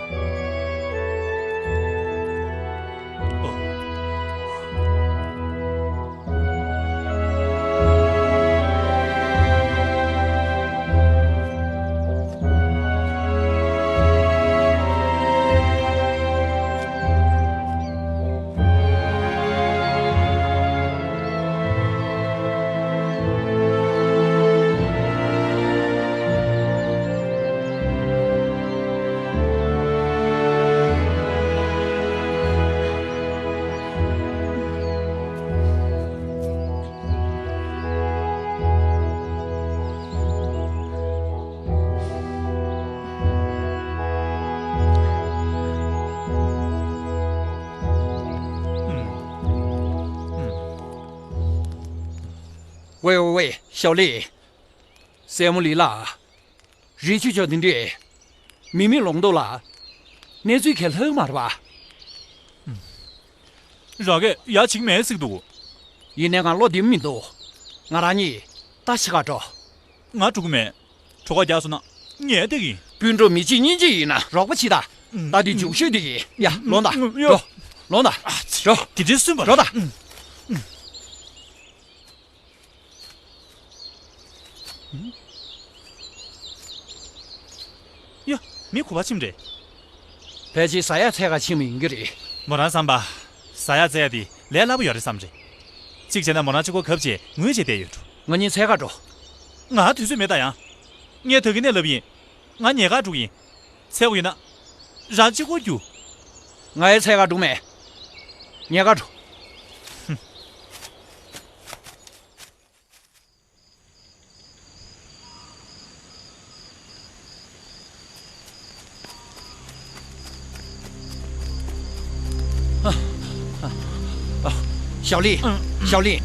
ཝེ་ཝེ་ཝེ། ཞའོ་ལི། སྲས་མོ་ལི་ལགས། རི་ཆུ་ཆུ་འདི་འདྲས། མི་མེད་ལུང་རྟོགས་ལ། གནས་ཚུལ་ག་ལྷག་མ་རེད་པ། རང་གིས་ཡ་བྱེད་ཀྱི་མེད་ཟེར་གྱི་འདུག་ཡིན་ནའི་ང་བློ་བདེ་མི་འདུག་ང་རང་གཉིས་ད་ཕྱི་ཁར་འགྲོ། ང་འགྲོ་གི་མེད། གྲོད་ཁོག་རྒྱགས་སོང་ན་ངས་སྟེར་གི་ཡིན། སྤུན་གྲོགས་མི་གཅིག་གཉིས་གཅིག་ཡིན་ན་རོགས་པ་བྱེད་དང་། ད་འདི་འཇུག་ཤོས་འདི་ཡིན། ཡ་ལོངས་དང་། ཡོ། འགྲོ། ལོངས་དང་། འགྲོ། དེ་འདྲའི་སུན་པ་འགྲོ་དང་། ཡ། མི་གུས་པ་ཆེན་པོ་རེད། ཕལ་ཆེར་ཟ་ཡག་འཚོལ་ག་ཕྱིན་པ་ཡིན་གྱི་རེད། མོ་རང་བསམ་པ། ཟ་ཡག་འཚོལ་ཡག་དེ་ལས་སླ་པོ་ཡོད་རེད་བསམ་རེད། གཅིག་བྱས་ན་མོ་རང་གཅིག་པོ་གབ་བྱས་ངུས་བྱས་བསྡད་ཡོད་འགྲོ། ང་གཉིས་འཚོལ་ག་འགྲོ། ང་དུས་ཚོད་མེད་ད་ཡང་། ངས་ད་གིན་ནས་ལབ་ཡིན། ང་ཉལ་ཁར་འགྲོ་གི་ཡིན། འཚོལ་དགོས་ཡོད་ན། རང་གཅིག་པོ་རྒྱུགས། ང་ཡང་འཚོལ་ག་འགྲོ་མེད། ཉལ་ཁར་འགྲོ། ཞའོ་ལི། ཞའོ་ལི།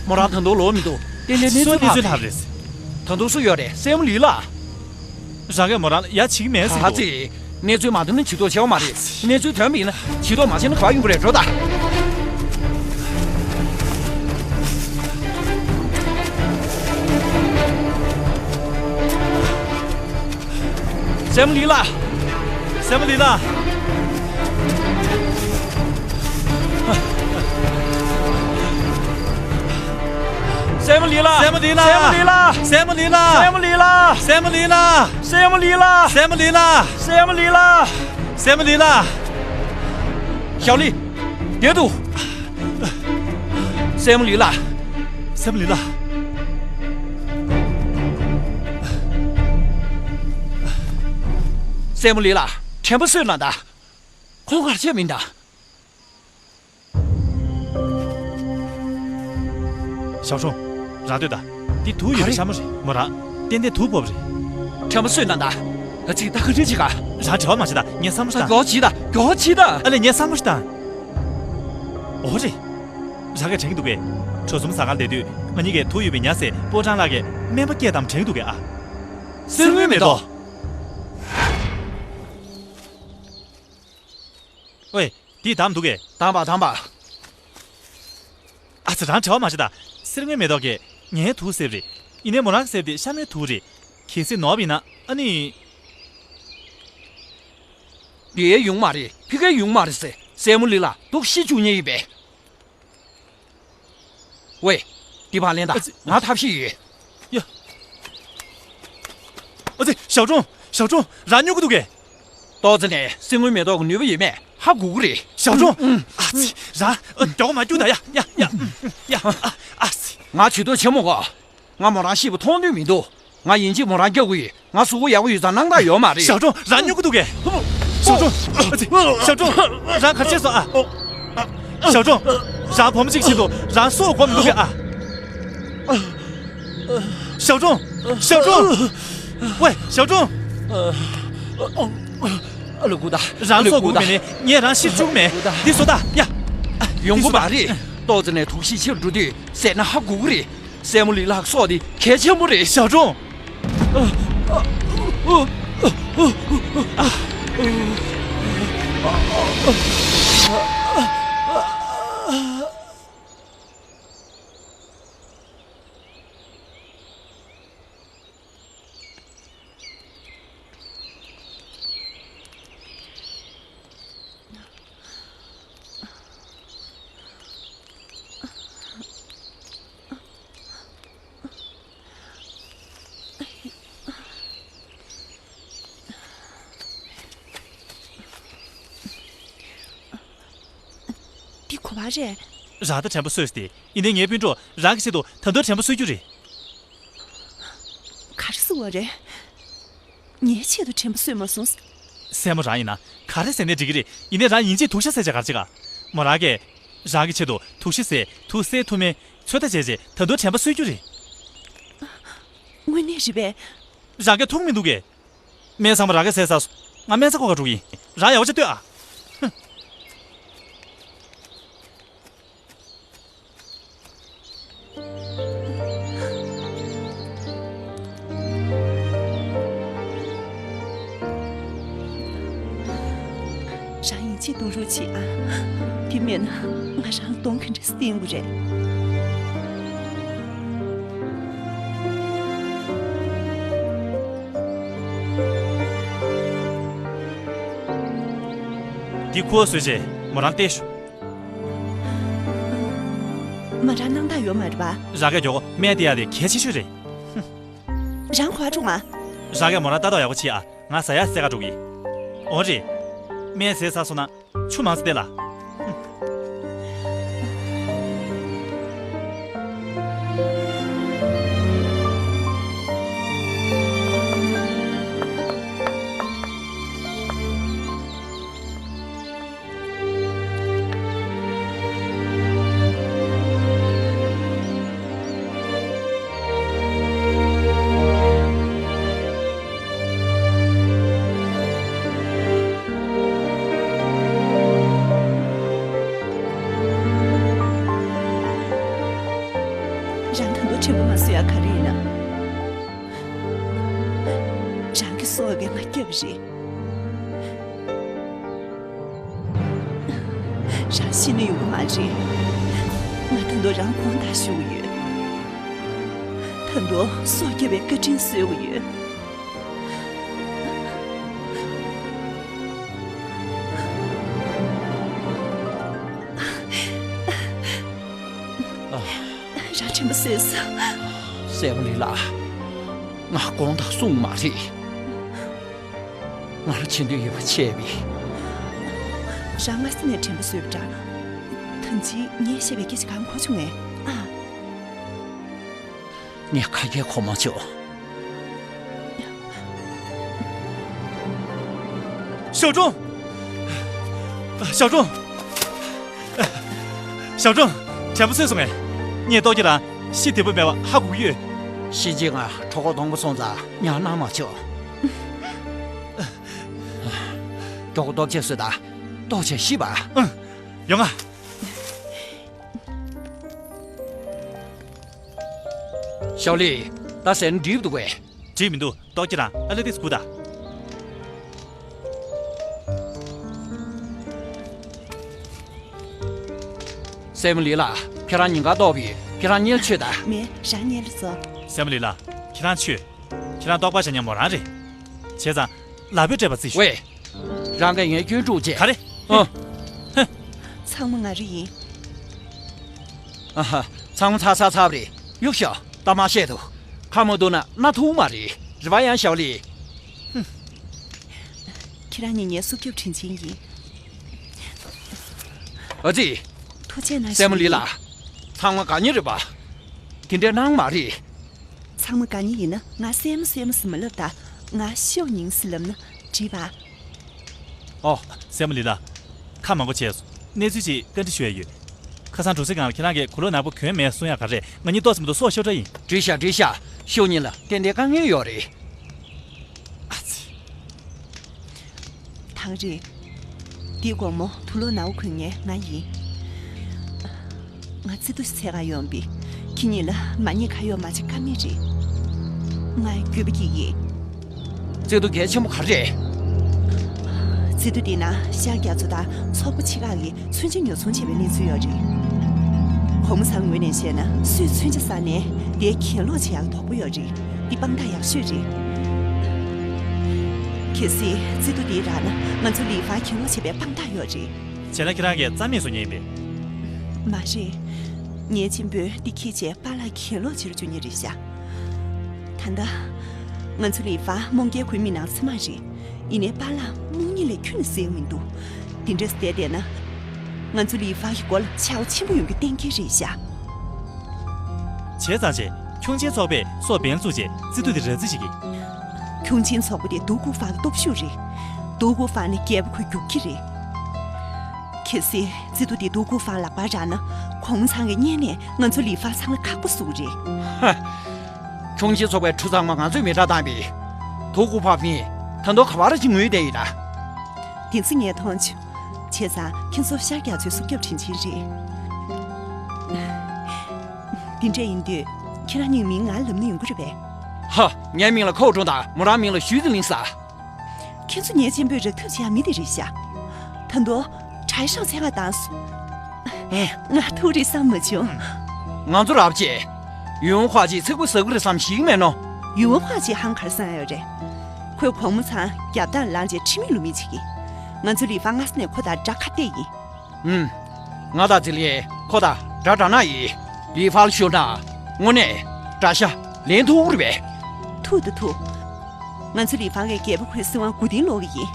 མོ་རང་ད་དུང་ལོག་མི་འདུག་ཏན་ཏན་གནས་ཚུལ་ལྷག་རེད། ད་དུང་སུ་ཡོད་རེད། སྲས་མོ་ལི་ལགས། རང་གིས་མོ་རང་ལ་ཡ་བྱེད་ཀྱི་མེད་ཟེར་གྱི་འདུག་གནས་ཚུལ་མ་ཐོན་ན་ཇུས་གཏོགས་བྱེད་དགོས་མ་རེད། གནས་ཚུལ་ཐོན་པ་ཡིན་ན་ཇུས་གཏོགས་མ་བྱས་ན་ག་པར་ཡོང་གི་རེད། འགྲོ་དང་། སྲས་མོ་ལི་ལགས། སྲས་མོ་ལི་ལགས། སྲས་མོ་ལི་ལགས། སྲས་མོ་ལི་ལགས། སྲས་མོ་ལི་ལགས། སྲས་མོ་ལི་ལགས། སྲས་མོ་ལི་ལགས། སྲས་མོ་ལི་ལགས། སྲས་མོ་ལི་ལགས། སྲས་མོ་ལི་ལགས། སྲས་མོ་ལི་ལགས། སྲས་མོ་ལི་ལགས། ཞའོ་ལི། བསྡད་འདུག་སྲས་མོ་ལི་ལགས། སྲས་མོ་ལི་ལགས། སྲས་མོ་ལི་ལགས། དྲན་པ་གསོས་གནང་དང་། ཁོང་གར་ཆས་མིན་དང་། ཞའོ་ཁྲུང་། རང་ལྟོས་དང་། འདི་དུག་ཡོད་པའི་ག་རེ། ཤ་མོ་རེད། མོ་རང་། ཏན་ཏན་དུག་ཕོག་པ་རེད། དྲན་པ་གསོས་གནང་དང་། ཨ་ཙི། ད་ག་འདྲ་བྱེད་ག་རང་བྲེལ་བ་མ་བྱེད་དང་། ངས་བསམ་བློ་ཞིག་བཏང་། མགྱོགས་བྱེད་དང་། མགྱོགས་བྱེད་དང་། ཨ་ལས། ངས་བསམ་བློ་ཞིག་བཏང་། འོ་རེད། རང་གིས་དྲན་གྱི་འདུག་གས། གྲོ་གསུམ་ཟ་ཁང་སླེབས་དུས་ང་གཉིས་ཀས་དུག་ཡོད་པའི་ཉ་ཟས་སྤོ་ཊང་ལགས་ཀྱིས་སྨན་པ་སྐད་བཏང་དྲན་གྱི་འདུག་གས་ཨ། གསེར་དངུལ་མེ་ཏོག་ཝེ། འདིས་བདམས་འདུག་གས། དམ་པ། དམ་པ། ཨ་ཙི། རང་བྲེལ་བ་མ་བྱེད་དང་། གསེར་དངུལ་མེ་ཏོག་གིས་ངའི་དུག་བསལ་བ་རེད། ཡིན་ནའི་མོ་རང་གིས་བསལ་བ་དེ་ཤ་མོའི་དུག་རེད། གལ་སྲིད་ནོར་བ་ཡིན་ན་ཨ་ནི། འདི་ཡོང་མ་རེད། ཕ་གིར་ཡོང་མ་རེད་ཟེར། སྲས་མོ་ལི་ལགས་དུག་ཤི་བཅུག་མཁན་ཡིན་པས། ཝེ། འདི་ཕར་ལེན་དང་། ཨ་ཙི། ང་ཐབས་ཤེས་ཡོད། ཡ། ཨ་ཙི། ཞའོ་ཀྲུང་། ཞའོ་ཀྲུང་། རང་སྨྱོ་གི་འདུག་གས། ཏོག་ཙེ་ནས་གསེར་དངུལ་མེ་ཏོག་གི་ནུས་པ་ཡོད་མེད་ཧ་གོ་གི་རེད། ཞའོ་ཀྲུང་། ཨ་ཙི། རང་། ཨ། མགྱོགས་མ་རྒྱུགས་དང་། ཡ་ཡ་ཡ་ཡ། ཨ་ཨ་ཙི། ང་ཇུས་གཏོགས་བྱེད་མི་དགོས། ང་མོ་རང་ཤི་བ་མཐོང་འདོད་མི་འདུག་ང་ཡིན་གཅིག་མོ་རང་སྐྱོབ་གི་ཡིན། ང་གཟུགས་པོ་ཡག་པོ་ཡོད་ཙང་སྣང་དག་ཡོད་མ་རེད། ཞའོ་ཀྲུང་། རང་སྨྱོ་གི་འདུག་གས། ཞའོ་ཀྲུང་། ཨ་ཙི། ཞའོ་ཀྲུང་། རང་ག་རེ་བྱས་སོང་ཨ། ཞའོ་ཀྲུང་། རང་བུ་མོ་གཅིག་བྱེད་དུ་རང་སྲོག་དགོས་མི་འདུག་གས་ཨ། ཞའོ་ཀྲུང་། ཞའོ་ཀྲུང་། ཝེ། ཞའོ་ཀྲུང་། ཨ་ལོ་སྒུག་དང་། རང་སྲོག་དགོས་ཀྱི་མེད་ནའི་ངས་རང་ཤི་བཅུག་མེད། འདི་བཟོ་དང་། ཡ། ཡོང་གི་མ་རེད། ཏོག་ཙེ་ནས་དུག་ཤི་ཕྱིར་འགྲོ་དུས་བསད་ན་ཧ་གོ་གི་རེད། སྲས་མོ་ལི་ལགས་སྲོག་དེ་གལ་ཆེན་པོ་རེད། ཞའོ་ཀྲུང་། འདི་ག་པར་རེད། རང་ད་དྲན་པ་གསོས་ཏེ། ཡིན་ནའི་ངའི་སྤུན་གྲོགས་རང་གི་ཆེད་དུ་ད་དུང་དྲན་པ་གསོས་རྒྱུ་རེད། ག་རེ་ཟེར་བ་རེད། ངའི་ཆེད་དུ་དྲན་པ་གསོས་མ་སོང་། སྲས་མོ་རང་ཡིན་ན་ག་རེ་ཟེར་ནའི་འགྲིག་གི་རེད། ཡིན་ནའི་རང་ཡིན་གཅིག་དུག་ཤ་བསལ་བྱས་ག་རེ་བྱེད་ག་མོ་རང་གིས་རང་གི་ཆེད་དུ་དུག་ཤ་བསལ། དུག་བསལ་ཐུབ་མིན་ཚོད་ལྟ་བྱས་རྗེས་ད་དུང་དྲན་པ་གསོས་རྒྱུ་རེད། དངོས་གནས་རེད་པས། རང་གིས་མཐོང་མི་འདུག་གས། སྨན་ཚང་མ་རང་གིས་བཟས་ཚར་སོང་། ང་སྨན་རྩྭ་བརྐོ་ག་འགྲོ་གི་ཡིན། རང་ཡག་པོ་ཅིག་ལྟོས་ཨ། ཧུམ། རང་ཡིན་གཅིག་གཏོང་རོགས་བྱེད་ཨ། དེ་མེད་ན་ང་རང་ལ་གདོང་ག་འདྲ་སེ་བསྟན་དགོས་རེད། འདི་ཁུ་བ་བཟོས་རྗེས་མོ་རང་བལྟས་ཤོག་མོ་རང་སྣང་དག་ཡོད་མ་རེད་པ། རང་གིས་མགྱོགས་པོ་སྨན་སྟེར་ཡག་དེ་གལ་ཆེ་ཤོས་རེད། རང་གོ་བ་འཁྲུག་མ། རང་གིས་མོ་རང་ལྟ་རྟོག་ཡག་པོ་བྱེད་ཨ། ང་ཟ་ཡག་བཟས་ག་འགྲོ་གི། འོ་རེད། སྨན་བཟས་ཚར་སོང་ན་ཆུ་མང་ཙམ་སྟེར་ལ། རང་ད་དུང་དྲན་པ་མ་བཟོད་ཡག་ག་རེ་ཡིན་ན། རང་གི་སྲོག་གིས་ང་བསྐྱབས་པ་རེད། རང་ཤི་ན་ཡོང་གི་མ་རེད། ང་ད་དུང་རང་དགོངས་དག་ཞུ་གི་ཡོད། ད་དུང་སྲོག་སྐྱོབ་པའི་བཀའ་དྲིན་གསོ་གི་ཡོད། རང་དྲན་པ་གསོས་སོང་། སྲས་མོ་ལི་ལགས། ང་དགོངས་དག་གསུངས་མ་རེད། ང་ལ་བྱེད་འདོད་ཡོད་པ་བྱས་པས། རང་སྔ་ས་ནས་དྲན་པ་གསོས་པ་འདྲ། ད་ཅི་ངས་བཤད་པའི་སྐད་ཆ་གང་གོ་བྱུང་ངས་ཨ། ངས་ཁ་སྐད་གོ་མ་བྱུང་། ཞའོ་ཀྲུང་། ཞའོ་ཀྲུང་། ཞའོ་ཀྲུང་། དྲན་པ་གསོས་སོང་ངས། ངས་ཏོག་ཅིག་རང་ཤི་བདེ་པོ་མེད་པ་ཧ་གོ་གི་ཡོད། ཤི་རྗེས་ང་གྲོད་ཁོག་སྟོང་པ་སོང་ཙང་ཉལ་གནང་མ་བྱུང་། མགྱོགས་པོ་ལྟོ་ཆས་ཟོས་དང་། ལྟོགས་བྱས་ཤི་བ། ཨང་། ཡོང་ང་། ཞའོ་ལི། ད་ཟས་འགྲིག་འདུག་གས། འགྲིག་མི་འདུག་ཏོག་ཅིག་རང་ཨ་ལེ་ཏིས་སྒུག་དང་། སྲས་མོ་ལི་ལགས། ཁྱེད་རང་ཉིན་དཀར་ལྟོགས་པས་ཁྱེད་རང་གཉིད་ལ་ཆོས་དང་། མེད། རང་གཉིད་ལ་སོང་། སྲས་མོ་ལི་ལགས། ཁྱེད་རང་ཆོས། ཁྱེད་རང་ལྟོགས་པ་ཤ་ཉ་མོ་རང་རེད། བྱས་ཙང་། ལག་པས་སྤྲད་པ་རྩིས་ཞུ། ཝེ། རང་གིས་ངའི་སྐྱོན་དཀྲུགས་རྗེས། ག་རེ། ཨ། ཧ། ཚང་མ་ང་རང་ཡིན། ཨ་ཧ། ཚང་མ་ཚར་ཚར་ཚར་བ་རེད། གཡུག་ཤོག་ད་མ་བཤད་དོ། ཁ་མ་བཏུང་ན་སྣ་ཐུག་མ་རེད། རེད་པ་ཡང་ཞའོ་ལི། ཧུམ། ཁྱེད་རང་གཉིས་ངའི་སྲོག་སྐྱོབ་དྲིན་ཆེན་ཡིན། ཨ་ཙི། ཐུགས་རྗེ་གནང་། སྲས་མོ་ལི་ལགས། ཚང་མ་དགའ་ཉེ་རེད་པ། དེ་འདྲས་གནང་མ་རེད། ཚང་མ་དགའ་ཉེ་ཡིན་ན་ང་སྲས་མོ་སྲས་མོ་ཟེར་མ་ལབ་ད། ང་ཤོག་ཉིང་ཟེར་ལབ་ན་འགྲིག་པ། ཨོ། སྲས་མོ་ལི་ལགས། ཁ་མང་པོ་བྱས་སོང་། གནས་ཚུལ་ཅིག་བཀའ་འདྲི་ཞུ་ཡ་ཡོད། ཁ་སང་གྲོ་སི་སྒང་ལ་ཁྱེད་རང་གིས་གོས་ལོག་ནག་པོ་གྱོན་མེད་གསུང་ཡ་ག་རེ་རེད། ང་གཉིས་ཏོག་ཙམ་མ་གཏོགས་སྲོག་ཤོར་འདྲ་ཡིན། འགྲིག་ཤག་འགྲིག་ཤག་ཤོག་ཉིང་ལ་ཏན་ཏན་དཀའ་ངལ་ཡོད་རེད། ཨ་ཙི། ཐང་རེད། འདི་དགོང་མོ་དུག་ལོག་ནག་པོ་གྱོན་མཁན་ང་ཡིན། ང་རྩེ་དུ་འཚོལ་ག་ཡོང་བས། ཁྱེད་གཉིས་ལ་མ་ཉེས་ཁ་གཡོགས་མ་བྱེད་ཀ་མེད་རེད། ང་འགྱོད་པ་སྐྱེ་གི། རྩེ་དུ་གལ་ཆེན་པོ་ག་རེ་རེད། རྩེ་དུ་འདི་ན་ཤར་རྒྱ་མཚོ་དང་མཚོ་སྒོ་ཆེ་ཁག་གི་མཚོན་ཆ་ཉོ་ཚོང་བྱས་པའི་གནས་ཚུལ་ཡོད་རེད། གོང་མ་ཚང་ངོས་ནས་བཤད་ན་སུས་མཚོན་ཆ་བསགས་ནའི་དེ་གྱེན་ལོག་བྱེད་ཡག་དོགས་པ་ཡོད་རེད། འདི་དཔང་རྟགས་ཡག་ཤོས་རེད། གལ་སྲིད་རྩེ་དུ་འདི་རག་ན་ང་ཚོ་ལི་ཧྥ་གྱེན་ལོག་བྱས་པའི་དཔང་རྟགས་ཡོད་རེད། བྱས་ན་ཁྱེད་རང་གིས་རྩ་མེད་བཟོ་མཁན་ཡིན་པས། མ་རེད། ཉེས་ཅན་པོས་འདི་ཁྱེར་བྱས་པཱ་ལགས་གྱེན་ལོག་བྱེད་རུ་འཇུག་མཁན་རེད་ཤག་ད་ལྟ། ང་ཚོ་ལི་ཧྥ་རྨོངས་རྒྱལ་ཁུལ་མི་ནང་ཚང་མ་རེད། ཡིན་ནའི་པཱ་ལགས་རྨོངས་གཉིད་ལས་ཁྱོན་ནས་སད་ཡོང་མི་འདུག་འདི་འདྲས་བསྡད་བསྡད་ན། ང་ཚོ་ལི་ཧྥ་གི་མགོ་ལ་ཆག་སྒོ་ཆེན་པོ་ཡོང་རྒྱུ་གཏན་འཁེལ་རེད་ཤག་བྱས་ཙང་བྱས། ཁྱུང་ཆེན་ཚོགས་པས་སོག་བེན་བཙུགས་རྗེས་རྩེ་དུ་དེ་ར་རྩིས་བྱེད་ཀྱི། ཁྱུང་ཆེན་ཚོགས་པ་དེ་དུ་ཀུ་ཧྥ་གི་སྟོབས་ཤུགས་རེད། དུ་ཀུ་ཧྥ་ནི་རྒྱལ་པོ་ཁོས་རྒྱུག་གི་རེད། གལ་སྲིད་རྩེ་དུ་དེ་དུ་ཀུ་ཧྥ་ལག་པར་རག་ན་གོང་མ་ཚང་གི་སྔོན་ནས་ང་ཚོ་ལི་ཧྥ་ཚང་ལ་ཁག་པོ་བཟོ་གི་རེད། ཧ། ཁྱུང་ཆེན་ཚོགས་པའི་ཁྲུ་ཚང་མ་ང་ཚོས་མེ་སྲེག་བཏང་བས། དུ་ཀུ་ཧྥ་ཕིན་ད་དུང་ག་པར་ཅིག་ངུས་བསྡད་ཡིན་ན། དེ་ཚོ་ངས་མཐོང་བྱུང་། བྱས་ཙང་ཁྱེད་ཚོ་ཤར་རྒྱ་མཚོའི་སྲོག་སྐྱོབ་དྲིན་ཆེན་རེད། དེ་འདྲ་ཡིན་དུས་ཁྱེད་རང་གཉིས་མིང་ང་ལབ་ན་ཡོང་གི་རེད་པས། ཧ། ངའི་མིང་ལ་ཁའོ་ཀྲུང་དང་མོ་རང་མིང་ལ་ཞུས་ཙི་ལིང་ཟེར། ཁྱེད་ཚོ་ཉེས་ཅན་པོས་རེག་ཐབས་བྱེད་ཡ་མི་དེ་རེད་ཤག་ད་དུང་། གྲྭ་ཤག་འཚོལ་ག་བཏང་སོང་། ཨེ། ང་ཐུག་རེད་བསམ་མ་བྱུང་། ང་ཚོ་རབ་ཅེ། ཡུང་ཧྭ་ཅིས་ཚིག་པ་ཟ་གི་རེད་བསམ་ཞིག་མེད་ནོ། ཡུང་ཧྭ་ཅིས་ཧང་གར་སང་ཡོད་རེད། ཁོས་གོང་མ་ཚང་རྒྱབ་དང་ལངས་བྱས་ཁྲིམས་མེད་ལུགས་མེད་བྱེད་ཀྱི། ང་ཚོ་ལི་ཧྥང་སྔ་ས་ནས་ཁོ་དང་དགྲ་ཁ་གཏད་ཡིན། ཨུམ། ང་དང་ཙི་ལིན་ཁོ་དང་དགྲ་དྲག་ན་ཡིན། ལི་ཧྥང་ཤོར་ན་དངོས་གནས་དགྲ་ཤ་ལེན་ཐུབ་རེད་པས། ཐུབ་ད་ཐུབ། ང་ཚོ་ལི་ཧྥང་གི་རྒྱལ་པོ་ཁོའི་སྲིད་དབང་མགོ་རྟིང་སློག་གི་ཡིན།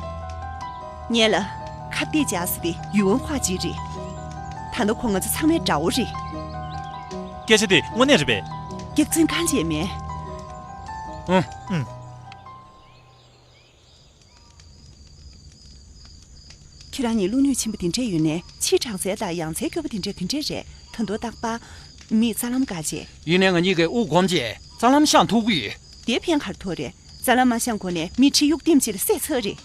ཉན་ལ། ཁ་གཏད་བཅག་ས་དེ་ཡུལ་དབང་ཁོག་ཅིག་རེད། ད་ནི་ཁོ་ང་ཚོ་ཚང་མའི་དགྲ་བོ་རེད། སྐད་ཆ་དེ་དངོས་གནས་རེད་པས། སྐྱག་རྫུན་གང་བྱས་མེད། ཨུ། ཨུ། ཁྱེད་རང་གཉིས་བློ་ནུས་ཆེན་པོ་དེ་འདྲས་ཡོད་ནའི་ཕྱིའི་དྲང་སེལ་དང་ཡང་སེལ་སྐྱོ་པོ་དེ་འདྲས་དེ་འདྲས་རེད། ད་དུང་རྟག་པར་མིས་རྩ་ལམ་བཀག་བྱས། ཡིན་ནའི་ང་གཉིས་ཀྱིས་དབུགས་སྒོམ་བྱས་རྩ་ལམ་བཤང་ཐུབ་ཀྱི་ཡོད། དེ་ཕན་ག་རེ་ཐོགས་རེད། རྩ་ལམ་མ་བཤང་གོང་ནས་མི་ཁྲི་དབྱུག་ལྡེམ་ཅིག་ལ་བསད་ཚར་རེད།